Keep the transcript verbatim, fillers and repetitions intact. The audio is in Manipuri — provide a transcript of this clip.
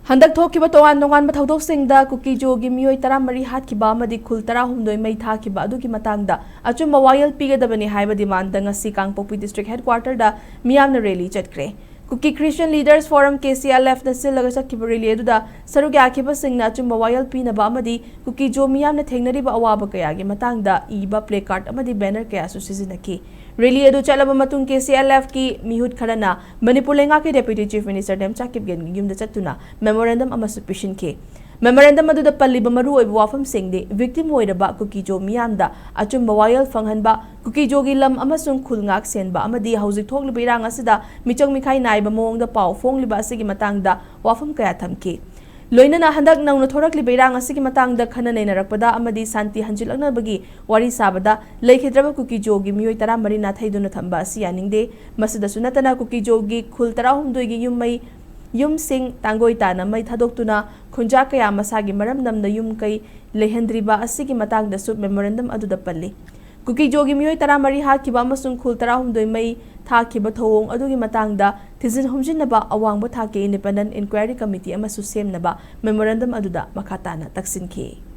ꯍꯟꯗꯛ ꯊꯣꯛꯈꯤꯕ ꯇꯣꯉꯥꯟ ꯇꯣꯉꯥꯟꯕ ꯊꯧꯗꯣꯛꯁꯤꯡꯗ ꯀꯨꯀꯤꯖꯣꯒꯤ ꯃꯤꯑꯣꯏ ꯇꯔꯥꯃꯔꯤ ꯍꯥꯠꯈꯤꯕ ꯑꯃꯗꯤ ꯈꯨꯜ ꯇꯔꯥꯍꯨꯝꯗꯣꯏ ꯃꯩ ꯊꯥꯈꯤꯕ ꯑꯗꯨꯒꯤ ꯃꯇꯥꯡꯗ ꯑꯆꯨꯝꯕ ꯋꯥꯌꯦꯜ ꯄꯤꯒꯗꯕꯅꯤ ꯍꯥꯏꯕ ꯗꯤꯃꯥꯟꯗ ꯉꯁꯤ ꯀꯥꯡꯄꯣꯛꯄꯤ ꯗꯤꯁꯇ꯭ꯔꯤꯛ ꯍꯦꯗꯀ꯭ꯋꯥꯇꯔꯗ ꯃꯤꯌꯥꯝꯅ ꯔꯦꯂꯤ ꯆꯠꯈ꯭ꯔꯦ꯫ Kuki Christian leaders forum, K C L ꯑꯦꯐꯅ ꯁꯤꯜꯂꯒ ꯆꯠꯈꯤꯕ ꯔꯦꯂꯤ ꯑꯗꯨꯗ ꯁꯔꯨꯛ ꯌꯥꯈꯤꯕꯁꯤꯡꯅ ꯑꯆꯨꯝꯕ ꯋꯥꯌꯦꯜ ꯄꯤꯅꯕ ꯑꯃꯗꯤ ꯀꯨꯀꯤꯖꯣ ꯃꯤꯌꯥꯝꯅ ꯊꯦꯡꯅꯔꯤꯕ ꯑꯋꯥꯕ ꯀꯌꯥꯒꯤ ꯃꯇꯥꯡꯗ ꯏꯕ ꯄ꯭ꯂꯦ ꯀꯥꯔꯗ ꯑꯃꯗꯤ ꯕꯦꯅꯔ ꯀꯌꯥꯁꯨ ꯁꯤꯖꯤꯟꯅꯈꯤ꯫ ꯔꯦꯂꯤ ꯑꯗꯨ ꯆꯠꯂꯕ ꯃꯇꯨꯡ ꯀꯦ ꯁꯤ ꯑꯦꯜ ꯑꯦꯐꯀꯤ ꯃꯤꯍꯨꯠ ꯈꯔꯅ ꯃꯅꯤꯄꯨꯔ ꯂꯩꯉꯥꯛꯀꯤ ꯗꯦꯄ꯭ꯌꯨꯇꯤ ꯆꯤꯐ ꯃꯤꯅꯤꯁꯇꯔ ꯅꯦꯝꯆꯥ ꯀꯤꯞꯒꯦꯟꯒꯤ ꯌꯨꯝꯗ ꯆꯠꯇꯨꯅ ꯃꯦꯃꯣꯔꯦꯟꯗꯝ ꯑꯃꯁꯨ ꯄꯤꯁꯤꯟꯈꯤ꯫ ꯃꯦꯃꯣꯔꯦꯟꯗꯝ ꯑꯗꯨꯗ ꯄꯜꯂꯤꯕ ꯃꯔꯨꯑꯣꯏꯕ ꯋꯥꯐꯝꯁꯤꯡꯗꯤ ꯚꯤꯛꯇꯤꯝ ꯑꯣꯏꯔꯕ ꯀꯨꯀꯤꯖꯣ ꯃꯤꯌꯥꯝꯗ ꯑꯆꯨꯝꯕ ꯋꯥꯌꯦꯜ ꯐꯪꯍꯟꯕ, ꯀꯨꯀꯤꯖꯣꯒꯤ ꯂꯝ ꯑꯃꯁꯨꯡ ꯈꯨꯜ ꯉꯥꯛ ꯁꯦꯟꯕ ꯑꯃꯗꯤ ꯍꯧꯖꯤꯛ ꯊꯣꯛꯂꯤꯕ ꯏꯔꯥꯡ ꯑꯁꯤꯗ ꯃꯤꯆꯪ ꯃꯤꯈꯥꯏ ꯅꯥꯏꯕ ꯃꯑꯣꯡꯗ ꯄꯥꯎ ꯐꯣꯡꯂꯤꯕ ꯑꯁꯤꯒꯤ ꯃꯇꯥꯡꯗ ꯋꯥꯐꯝ ꯀꯌꯥ ꯊꯝꯈꯤ꯫ ꯂꯣꯏꯅꯅ ꯍꯟꯗꯛ ꯅꯧꯅ ꯊꯣꯔꯛꯂꯤꯕ ꯏꯔꯥꯡ ꯑꯁꯤꯒꯤ ꯃꯇꯥꯡꯗ ꯈꯟꯅ ꯅꯩꯅꯔꯛꯄꯗ ꯑꯃꯗꯤ ꯁꯥꯟꯇꯤ ꯍꯟꯖꯤꯜꯂꯛꯅꯕꯒꯤ ꯋꯥꯔꯤ ꯁꯥꯕꯗ ꯂꯩꯈꯤꯗ꯭ꯔꯕ ꯀꯨꯀꯤꯖꯣꯒꯤ ꯃꯤꯑꯣꯏ ꯇꯔꯥꯃꯔꯤ ꯅꯥꯊꯩꯗꯨꯅ ꯊꯝꯕ ꯑꯁꯤ ꯌꯥꯅꯤꯡꯗꯦ꯫ ꯃꯁꯤꯗꯁꯨ ꯅꯠꯇꯅ ꯀꯨꯀꯤꯖꯣꯒꯤ ꯈꯨꯜ ꯇꯔꯥꯍꯨꯝꯗꯣꯏꯒꯤ ꯌꯨꯝ ꯃꯩ, ꯌꯨꯝꯁꯤꯡ ꯇꯥꯡꯒꯣꯏ ꯇꯥꯅ ꯃꯩ ꯊꯥꯗꯣꯛꯇꯨꯅ ꯈꯨꯟꯖꯥ ꯀꯌꯥ ꯃꯁꯥꯒꯤ ꯃꯔꯝ ꯅꯝꯅ ꯌꯨꯝ ꯀꯩ ꯂꯩꯍꯟꯗ꯭ꯔꯤꯕ ꯑꯁꯤꯒꯤ ꯃꯇꯥꯡꯗꯁꯨ ꯃꯦꯃꯣꯔꯦꯟꯗꯝ ꯑꯗꯨꯗ ꯄꯜꯂꯤ꯫ ꯀꯨꯀꯤꯖꯣꯒꯤ ꯃꯤꯑꯣꯏ ꯇꯔꯥꯃꯔꯤ ꯍꯥꯠꯈꯤꯕ ꯑꯃꯁꯨꯡ ꯈꯨꯜ ꯇꯔꯥꯍꯨꯝꯗꯣꯏ ꯃꯩ ꯊꯥꯈꯤꯕ ꯊꯧꯑꯣꯡ ꯑꯗꯨꯒꯤ ꯃꯇꯥꯡꯗ ꯊꯤꯖꯤꯟ ꯍꯨꯝꯖꯤꯟꯅꯕ ꯑꯋꯥꯡꯕ ꯊꯥꯛꯀꯤ ꯏꯟꯗꯤꯄꯦꯟꯗꯦꯟ ꯏꯟꯀ꯭ꯋꯥꯏꯔꯤ ꯀꯃꯤꯇꯤ ꯑꯃꯁꯨ ꯁꯦꯝꯅꯕ ꯃꯦꯃꯣꯔꯦꯟꯗꯝ ꯑꯗꯨꯗ ꯃꯈꯥ ꯇꯥꯅ ꯇꯛꯁꯤꯟꯈꯤ꯫